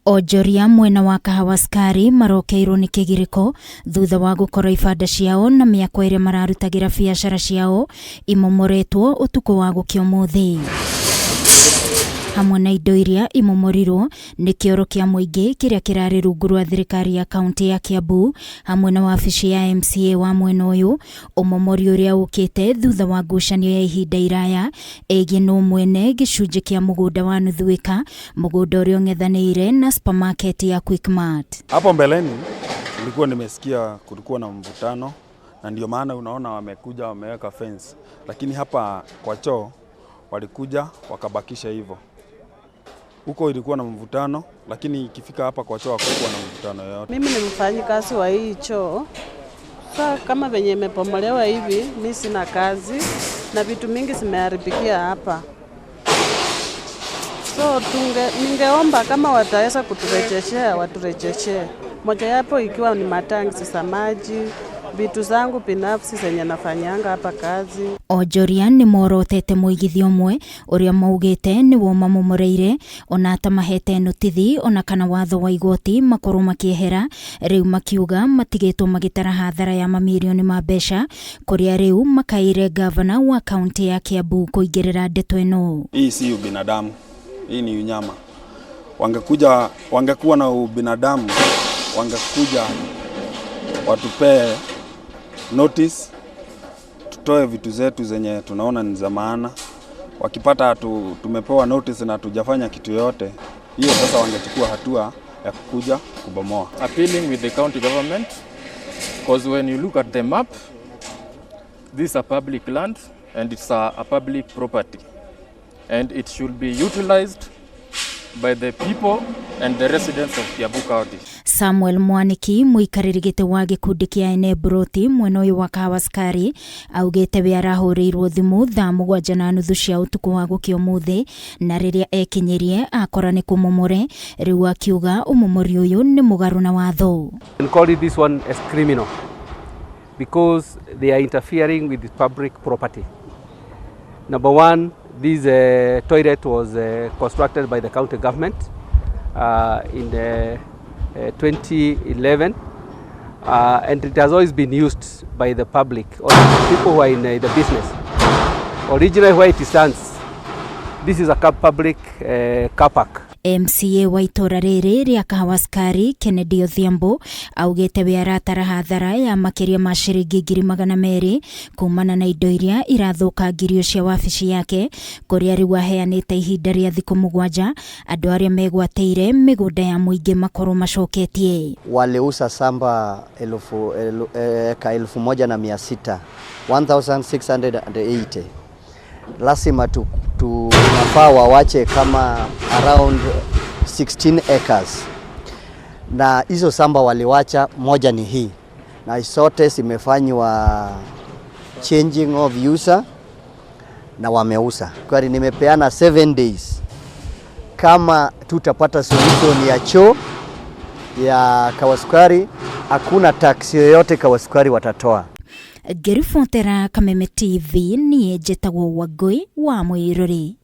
Onjoria mwena wa Kahawa Sukari marokeirwo nĩ kĩgirĩko thutha wa gũkora ibanda ciao na mĩako ĩrĩa mararutagĩra biacara ciao imomoretwo ũtukũ wa gũkĩa ũmũthĩ. Hamwe na indo iria imomorirwo nĩ kĩoro kĩa mũingĩ kĩrĩa kĩrarĩ rungu rwa thirikari ya kaunti ya Kiambu hamwe na wabici ya MCA wa mwena ũyũ, ũmomori ũrĩa ũkĩte thutha wa ngucanio ya ihinda iraya ĩgiĩ nũ mwene gĩcunjĩ kĩa mũgũnda wa nuthu ĩka, mũgũnda ũrĩa ũng'ethanĩire na supermarket ya Quickmart. Hapo mbeleni nilikuwa nimesikia kulikuwa na mvutano na ndio maana unaona wamekuja wameweka fence, lakini hapa kwa choo walikuja wakabakisha hivyo. Huko ilikuwa na mvutano, lakini ikifika hapa kwa choo hakukuwa na mvutano yoyote. Mimi ni mfanyikazi wa hii choo. Sasa kama venye imepomolewa hivi, mi sina kazi na vitu mingi zimeharibikia hapa. So ningeomba kama wataweza kuturejeshea, waturejeshee. Moja yapo ikiwa ni matangi za maji, vitu zangu binafsi zenye nafanyanga hapa kazi. Onjoria nĩ morotete mũigithia ũmwe ũrĩa maugĩte nĩwo mamomoreire ona atamahete notithi ona kana watho wa igoti makorwo makĩehera, rĩu makiuga matigĩtwo magĩtara hathara ya mamirioni ma mbeca kũrĩa rĩu makaire gavana wa kaunti ya Kiambu kũingĩrĩra ndeto ĩno. Hii si ubinadamu, hii ni unyama. Wangekuja, wangekuwa na ubinadamu, wangekuja watupee notice, tutoe vitu zetu zenye tunaona ni za maana. Wakipata tumepewa notice na hatujafanya kitu yoyote, hiyo sasa wangechukua hatua ya kukuja kubomoa. Appealing with the county government, because when you look at the map, this is a public land and it's a public property, and it should be utilized by the people and the residents of Kiambu County. Samuel Mwaniki mũikarĩri gĩtĩ wa gĩkundi kĩa ene mburoti mwena ũyũ wa Kahawa Sukari augĩte we arahũrĩirwo thimũ thaa mũgwanja na nuthu cia ũtukũ wa gũkĩa ũmũthĩ, na rĩrĩa ekinyirie akora nĩ kũmomore, rĩu akiuga ũmomori ũyũ nĩ mũgarũ na watho. And call this one as criminal because they are interfering with the public property. Number one, this toilet was constructed by the county government in the 2011, and it has always been used by the public or the people who are in the business. Originally where it stands, this is a public car park. MCA wa itũra rĩrĩ rĩa Kahawa Sukari Kennedy Odhiambo augĩte we aratara hathara ya makĩria ma ciringi 200,000 kumana na indo iria irathũkangirio cia wabici yake, kũrĩa rĩu aheanĩte ihinda rĩa thikũ 7 andũ arĩa megwatĩire mĩgũnda ya mũingĩ makorwo macoketie. Waliuza samba elfu, elu, eka 1600, 1680. Lazima tunafaa wawache kama around 16 acres, na hizo samba waliwacha moja ni hii, na zote zimefanywa changing of user na wameuza. Kwa hiyo nimepeana 7 days kama tutapata solution ya choo ya Kahawa Sukari, hakuna tax yoyote Kahawa Sukari watatoa. Ngĩribotera Kameme TV, niĩ njĩtagwo Wangũi wa Mũirũri.